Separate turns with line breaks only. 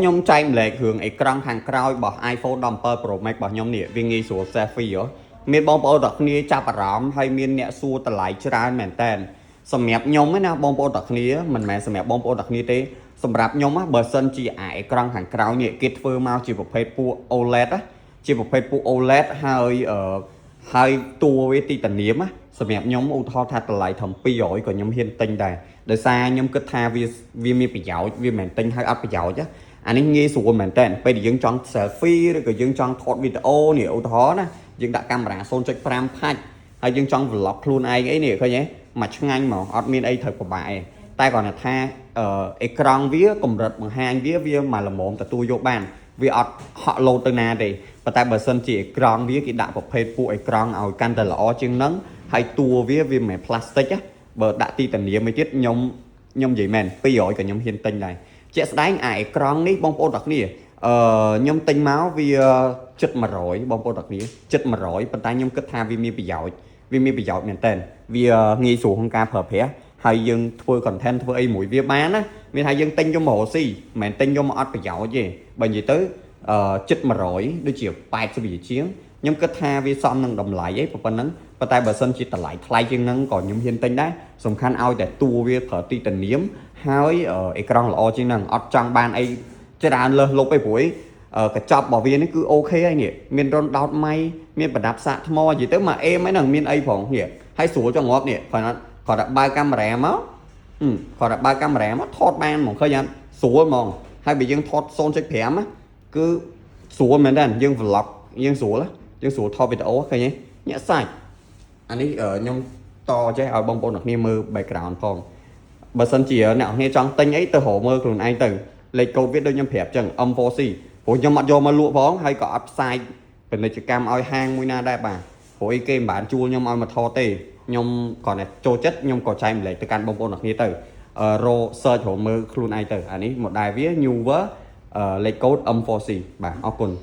ខ្ញុំចែករំលែករឿងអេក្រង់ខាងក្រោយរបស់ iPhone 17 Pro Max របស់ខ្ញុំនេះវាងាយស្រួល selfie ហ៎មានបងប្អូនទាំងគ្នាចាប់អារម្មណ៍ហើយមានអ្នកសួរតម្លៃច្រើនមែនតើសម្រាប់ខ្ញុំឯណាបងប្អូនទាំងគ្នាមិនមែនសម្រាប់បងប្អូនទាំងគ្នាទេសម្រាប់ខ្ញុំណាបើសិនជាអាអេក្រង់ខាងក្រោយនេះគេធ្វើមកជាប្រភេទពួក OLED ណាជាប្រភេទពួក OLED ហើយអឺហើយតួវាទីតានាមណាសម្រាប់ខ្ញុំឧទាហរណ៍ថាតម្លៃត្រឹម200ក៏ខ្ញុំហ៊ានទិញដែរដោយសារខ្ញុំគិតថាវាវាមានប្រយោជន៍វាមិនមែនទិញហើយអត់ប្រយោជន៍ណាអានេះងាយស្រួលមែនតើពេលដែលយើងចង់ selfie ឬក៏យើងចង់ថតវីដេអូនេះឧទាហរណ៍ណាយើងដាក់កាមេរ៉ា0.5ផាច់ហើយយើងចង់ vlog ខ្លួនឯងអីនេះឃើញទេមកឆ្ងាញ់ហ្មងអត់មានអីត្រូវពិបាកឯងតែគ្រាន់តែថាអឺអេក្រង់វាកម្រិតបង្ហាញវាវាមកល្មមទទួលយកបានវាអត់ហក់លោតទៅណាទេប៉ុន្តែបើសិនជាអេក្រង់វាគេដាក់ប្រភេទពួកអេក្រង់ឲ្យកាន់តែល្អជាងហ្នឹងហើយតួវាវាមិនមែនផ្លាស្ទិកណាបើដាក់ទីតានាមមួយទៀតខ្ញុំខ្ញុំនិយាយមែន200ក៏ខ្ញុំហ៊ានទិញដែរជាក់ស្ដែងអាអេក្រង់នេះបងប្អូនទាំងគ្នាអឺខ្ញុំទិញមកវាចិត្ត100បងប្អូនទាំងគ្នាចិត្ត100ប៉ុន្តែខ្ញុំគិតថាវាមានប្រយោជន៍វាមានប្រយោជន៍មែនតើវាងាយស្រួលក្នុងការប្រើប្រាស់ហើយយើងធ្វើ content ធ្វើអីមួយវាបានណាមានថាយើងទិញយកមករកស៊ីមិនមែនទិញយកមកអត់ប្រយោជន៍ទេបើនិយាយទៅអឺចិត្ត100ដូចជា80វាជាងខ្ញុំគិតថាវាសមនឹងតម្លៃឯងប៉ុណ្ណឹងប៉ុន្តែបើសិនជាតម្លៃថ្លៃជាងហ្នឹងក៏ខ្ញុំហ៊ានទិញដែរសំខាន់ឲ្យតែតួវាប្រើទីតានាមហើយអេក្រង់ល្អជាងហ្នឹងអត់ចង់បានអីច្រើនលើសលប់អីព្រោះកញ្ចប់របស់វានេះគឺ OK ហើយនេះមានរន្ធដោតម៉ៃមានប្រដាប់សាកថ្មនិយាយទៅមកអេមហ្នឹងមានអីផងនេះហើយស្រួលចង់ងាប់នេះគ្រាន់តែគ្រាន់តែបើកកាមេរ៉ាមកគ្រាន់តែបើកកាមេរ៉ាមកថតបានហ្មងឃើញអត់ស្រួលហ្មងហើយបើយើងថត0.5ណាគឺស្រួលមែនតើយើង vlog យើងស្រួលយើងស្រួលថតវីដេអូឃើញទេញាក់សាច់អានេះខ្ញុំតចេះឲ្យបងប្អូនអ្នកគ្នាមើល background ផងបើសិនជាអ្នកគ្នាចង់ទិញអីទៅរកមើលខ្លួនឯងទៅលេខកូដវាដូចខ្ញុំប្រាប់ចឹង M4C ព្រោះខ្ញុំអត់យកមកលក់ផងហើយក៏អត់ផ្សាយពាណិជ្ជកម្មឲ្យហាងមួយណាដែរបាទព្រោះអីគេមិនបានជួលខ្ញុំឲ្យមកថតទេខ្ញុំគ្រាន់តែចូលចិត្តខ្ញុំក៏ចែករំលែកទៅកាន់បងប្អូនអ្នកគ្នាទៅរក search រកមើលខ្លួនឯងទៅអានេះ model វា newer លេខកូដ M4C បាទអរគុណ។